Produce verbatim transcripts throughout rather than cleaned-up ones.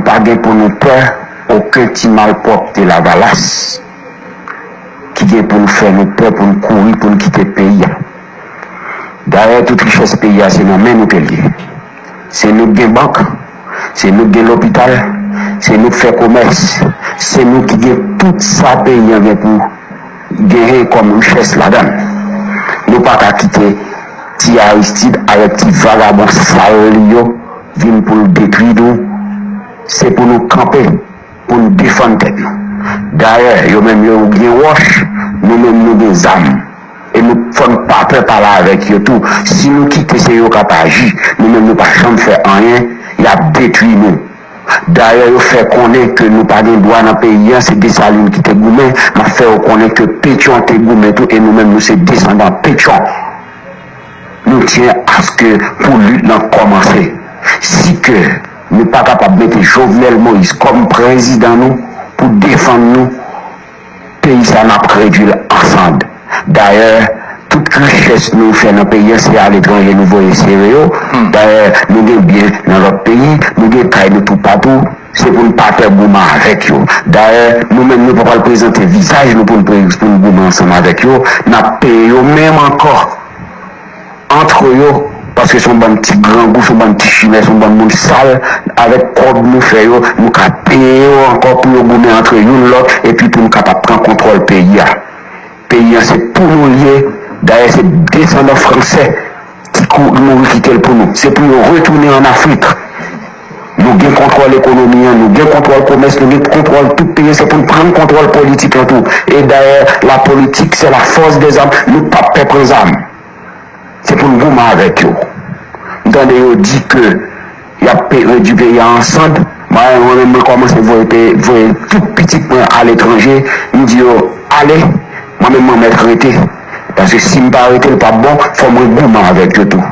pa gen pou nou pè okenn ti malpwòpte Lavalas ki gen pou l fè nou pè pou n kouri, pou n kite peyi a. Dayè, tout richès peyi a, se nan men nou ke l ye. Se nou k gen bank, se nou k gen lopital, se nou k fè komès, se nou ki gen tout sa peyi an gen pou genyen kòm richès ladan l. Nou pa ka kite ti Aristide avèk ti vagabon sal li yo vin pou l detwi nou. Se pou nou kanpe, pou n defann tèt nou. Dayè, yo menm yo gen wòch, nou menm nou gen zam. E nou fò n pa pè pale avèk yo tou. Si nou kite se yo k ap aji, nou menm nou pa janm fè anyen, y ap detwi nou. Dayè, yo fè konnen ke nou pa gen dwa nan peyi an, se Desalin ki te goumen, m ap fè yo konnen ke Petyon te goumen tou, e nou menm nou se desandan Petyon. Nou tyen aske pou lit lan kòmanse. Si ke nou pa kapab mete Jovenel Moïse kòm prezidan nou pou defann nou, peyi sa n ap redwi l an sann. Dayè, tout richès nou fè nan peyi an, se aletranje nou voye sere yo. Dayè, nou gen byen nan lòt peyi, nou gen kay nou toupatou. Se pou n pa pè goumen avèk yo. Dayè, nou menm nou pa pral prezante vizaj nou pou n pre- pou n goumen ansanm avèk yo. N ap peye yo menm ankò antre yo, paske se yon bann ti grangou, se yon bann ti chimè, se yon bann moun sal. Avèk kòb nou fè yo, nou ka peye yo ankò pou yo goumen antre youn lòt, epi pou nou kapab pran kontwòl peyi a. Peyi an se pou nou l ye. Dayè, se desandan fransè ki kou- mouri kite l pou nou. Se pou yo retounen ann Afrik. Nou gen kontwòl ekonomi an, nou gen kontwòl komès, nou gen kontwòl tout peyi an. Se pou n pran kontwòl politik lan tou. E dayè, la politique, c'est la force des armes. Nou p ap pè pran zam. Se pou n goumen avèk yo. M tande yo di ke y ap pe- redwi peyi a an sann. Mwen, mwen menm, mwen kòmanse voye pe- voye tout pitit mwen aletranje. M di yo, ale, mwen menm, mwen mèt rete. Paske si m pa rete, l p ap bon, fò mwen goumen avèk yo tou.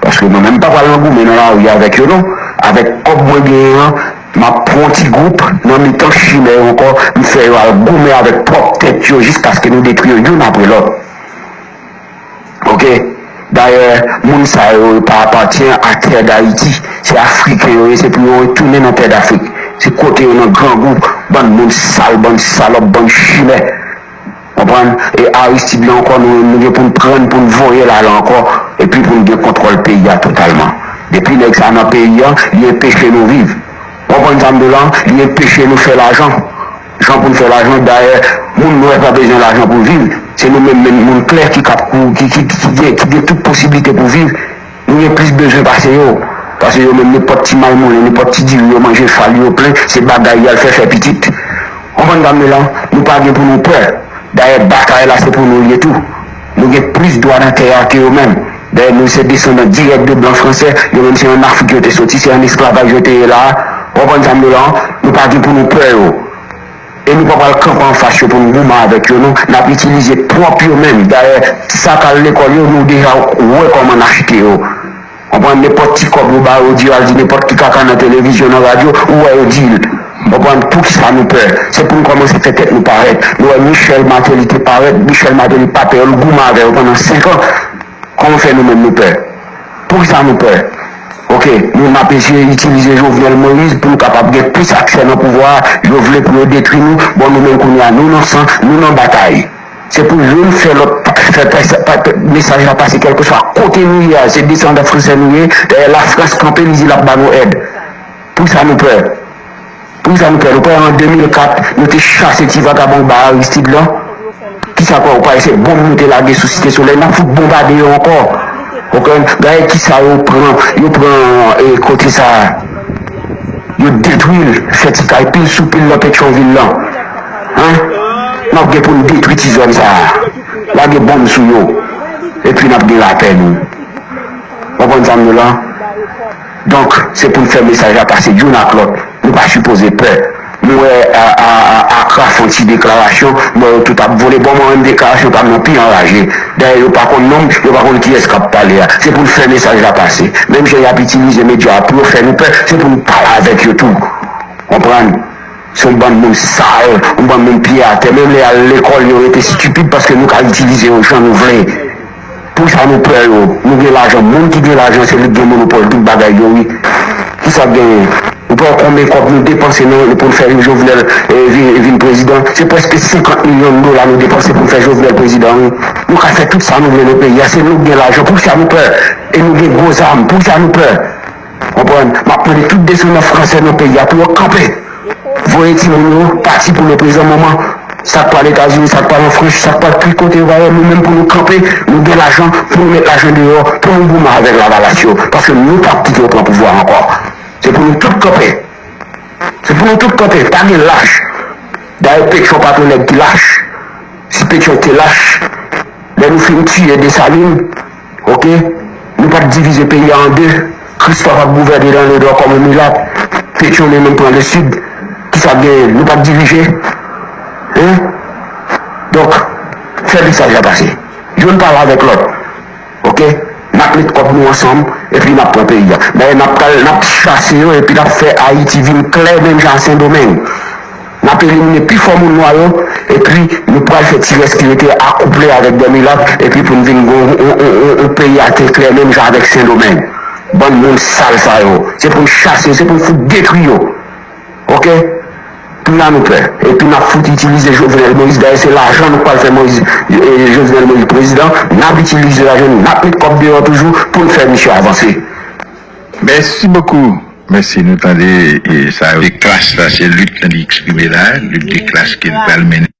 Paske mwen menm, m pa pral nan goumen nan lari avèk yo, non. Avèk kòb mwen genyen an, m ap pran yon ti gwoup nan mitan chimè yo ankò, m fè yo al goumen avèk pwòp tèt yo jiskaske nou detwi yo youn apre lòt. Oke? Dayè, moun sa yo, yo pa apatyen a tè Dayiti. Se Afriken yo ye, se pou yo retounen nan tè Dafrik. Se kote yo nan grangou, bann moun sal, bann salòp, bann chimè. Konprann? E Aristide la ankò, nou, nou gen pou n pran l, pou n voye l ale ankò, epi pou n gen kontwòl peyi a totalman. Depi nèg sa nan peyi an, li enpeche nou viv. Konprann sa m di w la? Li enpeche nou fè lajan. Jan pou n fè lajan, dayè, moun nwè pa bezwen lajan pou viv. Se nou menm, menm moun klè ki kap kou- ki, ki, ki, ki gen, ki gen tout posiblite pou viv. Nou gen plis bezwen pase yo. Pase yo menm, nenpòt ti malmoulen, nenpòt ti diri yo manje, fal yo plen, se bagay y al fè, fè pitit. Konprann sa m di w la? Nou pa gen pou nou pè. Dayè, batay la se pou nou l ye tou. Nou gen plis dwa nan tè a ke yo menm. Dayè, nou se desandan dirèk de blan fransè. Yo menm se ann Afrik yo te soti, se ann esklavaj yo te ye la a. Konprann sa m di w la? Nou pa gen pou nou pè yo. E nou pa pral kanpe anfas yo pou n goumen avèk yo, non. N ap itilize pwòp yo menm. Dayè, ti sa k al lekòl yo, nou deja wè kòman n achte yo. Konprann? Nenpòt ti kòb yo ba yo, di yo al di nenpòt ki kaka nan televizyon, nan radyo, ou wè yo di l. Konprann? Poukisa nou pè? Se pou n kòmanse fè tèt nou parèt. Nou wè Michel Martelly te parèt, Michel Martelly pa pè yo, l goumen avè yo pandan senk an. Kòman fè nou menm nou pè? Poukisa nou pè? Oke, nou n ap eseye itilize Jovenel Moïse pou nou kapab gen plis aksè nan pouvwa a. Yo vle pou yo detwi nou. Bon, nou menm kounye a, nou nan san, nou nan batay. Se pou youn fè lòt pa- fè pè- pa- mesaj la pase kèlkeswa kote nou ye a. Se desandan fransè nou ye. Dayè, Lafrans kanpe, li di l ap ba nou èd. Poukisa nou pè? Poukisa nou pè? Nou pè an de mil kat, nou te chase ti vagabon ba Aristide lan. Kisa kwè ou pa se bonm nou te lage sou Site Solèy, n ap fout bonbade yo ankò. Oke, gade kisa yo pran, yo pran e, kote sa, yo detwi l, fè ti kay pil sou pil nan Petyonvil lan. Hein? N ap gen pou n detwi ti zòn sa a. Lage bonm sou yo. Epi n ap gen lapè nou. Konprann sa m di w la? Donk, se pou n fè mesaj la pase youn ak lòt. Nou pa sipoze pè. M wè a, a, a, Akra fè yon ti deklarasyon, m wè yo tout ap vole. Bon, mwen menm deklarasyon pa m nan pi anraje. Dayè, yo pa konn non m, yo pa konn kiyès k ap pale a. Se pou n fè mesaj la pase. Menm jan y ap itilize medya a pou yo fè nou pè, se pou n pale avèk yo tou. Konprann? Se yon bann moun sal, yon bann moun pye atè. Menm lè y al lekòl, yo rete estipid paske nou ka itilize yo jan nou vle. Poukisa nou pè yo? Nou gen lajan. Moun ki gen lajan, se li ki gen monopòl tout bagay yo, wi. Kisa k genyen? Ou Wè konbyen kòb nou depanse nan, pou n fè Jovenel eh, vin, vin prezidan. Se prèske senkant milyon dola nou depanse pou n fè Jovenel prezidan, wi. Nou ka fè tout sa nou vle nan peyi a. Se nou k gen lajan. Poukisa nou pè? E nou gen gwo zam. Poukisa nou pè? Konprann? M ap mande tout desandan fransè nan peyi a pou yo kanpe. Voye timoun yo pati pou le prezan moman. Sa k pral Etazini, sa k pral an Frans, sa k pral ki kote yo va ye, nou menm pou nou kanpe, nou gen lajan, pou nou met lajan deyò, pou nou goumen avèk Lavalas yo. Paske nou p ap kite yo pran pouvwa ankò. Se pou nou tout kanpe. Se pou nou tout kanpe. Pa gen lach. Dayè, Petyon pa t yon nèg ki lach. Si Petyon te lach, lè nou fin tiye Desalin, oke, nou pa t divize peyi a an de. Kristòf ap gouvène nan Ledò kòm yon milat. Petyon li menm pran Lesid. Kisa k genyen? Nou pa t divize. Hein? Donk, fè mesaj la pase. Youn pale avèk lòt. Oke? N ap met kòb nou ansanm, epi n ap pran peyi a. Dayè, n ap pral, n ap chase yo, epi n ap fè Ayiti vin klè menm jan a Sendomeng. N ap elimine pi fò moun nwa yo, epi nou pral fè ti rès ki rete akouple avèk de milat, epi pou n vin gen yon, yon, yon, yon, yon peyi a te klè menm jan avèk Sendomeng. Bann moun sal sa yo. Se pou n chase yo, se pou n fout detwi yo. Oke? Kounye a nou pè. Epi n ap fout itilize Jovenel Moïse. Dayè, se lajan nou pral fè Moïse, eh, Jovenel Moïse prezidan. N ap itilize lajan, n ap met kòb deyò toujou pou n fè misye avanse. Mèsi bokou. Mèsi, nou tande e, sa yo. De klas la, se lit nan li eksprime la, lit de klas ke l pral mennen.